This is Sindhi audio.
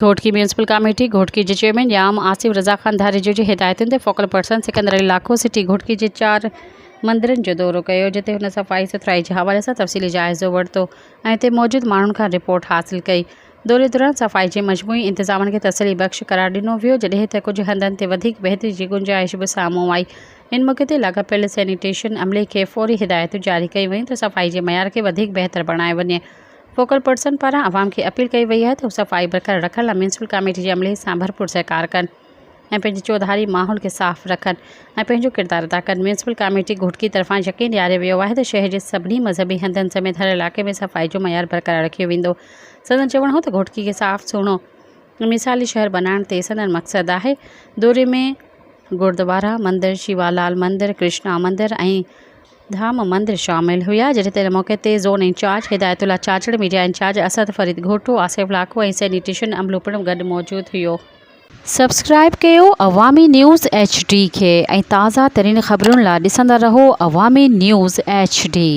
گهوٽڪي ميونسپل ڪاميٽي گهوٽڪي جي چيئرمين ڄام آصف رضا خان ڌاريجو جي هدايتن تي focal person Sikandar Ali Lakho city Ghotki جي چار مندرن جو دورو ڪيو جتي هن صفائي سٿرائي جي حوالي سان تفصيلي جائزو ورتو ۽ اتي موجود ماڻهن کان رپورٽ حاصل ڪئي دوري دوران صفائي جي مجموعي انتظامن کي تسلي بخش قرار ڏنو ويو جڏهن ته ڪجهه هنڌن تي وڌيڪ بهتري جي گنجائش به سامهون آئي ان موقعي تي لاڳاپيل سينيٽيشن عملي کي فوري هدايتون جاري ڪيون ويون ته صفائي جي معيار کي وڌيڪ بهتر بڻايو وڃي فوڪل پرسن پاران عوام کي اپيل ڪئي وئي آهي ته هو صفائي برقرار رکڻ لاء ميونسپل ڪاميٽي جي عملي سان ڀرپور سهڪار ڪن ۽ پنهنجي چوڌاري ماحول کي صاف رکن ۽ پنهنجو ڪردار ادا ڪن. ميونسپل ڪاميٽي گهوٽڪي طرفان يقين ڏياريو ويو آهي ته شهر جي سڀني مذهبي هنڌن سميت هر علائقي ۾ صفائي جو معيار برقرار رکيو ويندو. سندن چوڻ هو ته گهوٽڪي کي صاف سهڻو ۽ مثالي شهر بنائڻ تي سندن مقصد آهي. دوري ۾ گردوارا، مندر، شيوا لال مندر، ڪرشنا مندر ۽ ڌام مندر شامل هيا جڏهن ته ان موقعي تي zone incharge Hidayatullah Chachar, media incharge Asad Farid Ghoto, Asif Lakho ۽ sanitation عملو پڻ گڏ موجود هيو. سبسڪرائيب ڪيو عوامي نيوز ايڇ ڊي کي ۽ تازه ترين خبرن لا ڏسندا رهو عوامي نيوز ايڇ ڊي.